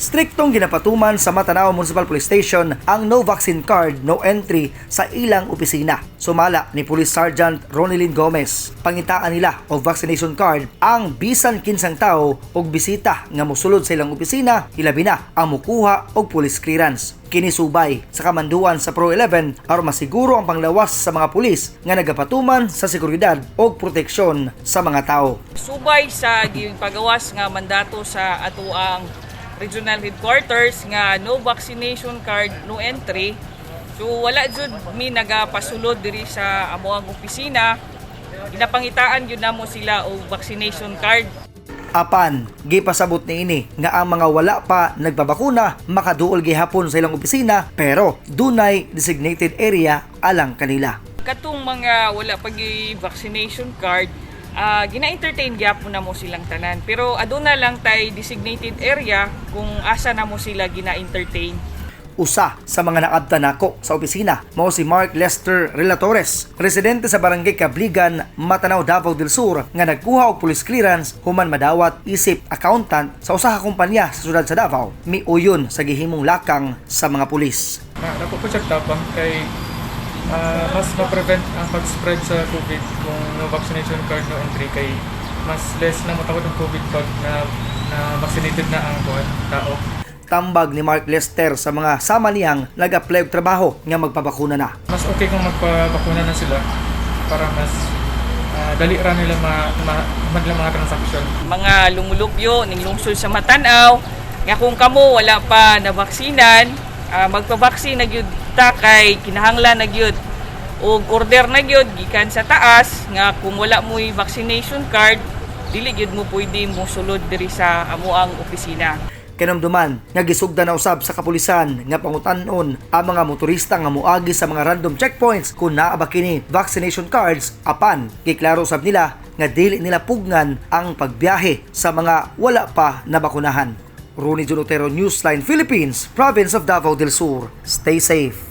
Striktong ginapatuman sa Matanao Municipal Police Station ang no vaccine card, no entry sa ilang opisina. Sumala ni Police Sergeant Ronelyn Gomez, pangitaan nila og vaccination card ang bisan kinsang tao og bisita nga mosulod sa ilang opisina, hilabi na ang mukuha og police clearance. Kini subay sa kamanduan sa Pro 11 aron masiguro ang panglawas sa mga pulis nga nagapatuman sa seguridad og proteksyon sa mga tao. Subay sa gipagawas nga mandato sa atoang regional headquarters nga no vaccination card, no entry. So wala jud mi nagapasulod diri sa amoang opisina. Ginapangitaan gyud namo sila og vaccination card. Apan, gipasabot niini nga ang mga wala pa nagpabakuna makaduol gihapon sa ilang opisina, pero dunay designated area alang kanila. Katong mga wala pa vaccination card, gina-entertain gyapon namo silang tanan. Pero aduna lang tay designated area kung asa namo sila gina-entertain. Usa sa mga naabtan nako sa opisina mao si Mark Lester Relatores, residente sa Barangay Kabligan, Matanao, Davao del Sur, nga nagkuha og police clearance human madawat isip accountant sa usa ka kumpanya sa syudad sa Davao. Miuyon sa gihimong lakang sa mga pulis. Na, dako po siya tabang kay mas ma-prevent ang pag-spread sa COVID kung no vaccination card, no entry, kay mas less na matakot ang COVID pag na vaccinated na ang kuan tao. Tambag ni Mark Lester sa mga sama niyang nag-apply og trabaho nga magpabakuna na. Mas okay kung magpabakuna na sila para mas dali ra nila ma mga transaction. Mga lumulupyo ning lungsod sa Matan-aw nga kung kamo wala pa na vaksinan, magpa-vaccine na gyud ta kay kinahanglan na gyud og order na gyud gikan sa taas nga kung wala mo'y vaccination card, dili gyud mo pwede mo sulod diri sa amoang opisina. Kinumduman nga gisugdan na usab sa kapulisan nga pangutan-on ang mga motorista nga moagi sa mga random checkpoints kung naa ba kini vaccination cards, apan giklaro usab nila nga dili nila pugnan ang pagbiyahe sa mga wala pa nabakunahan. Ronnie Junotero, Newsline Philippines, Province of Davao del Sur. Stay safe.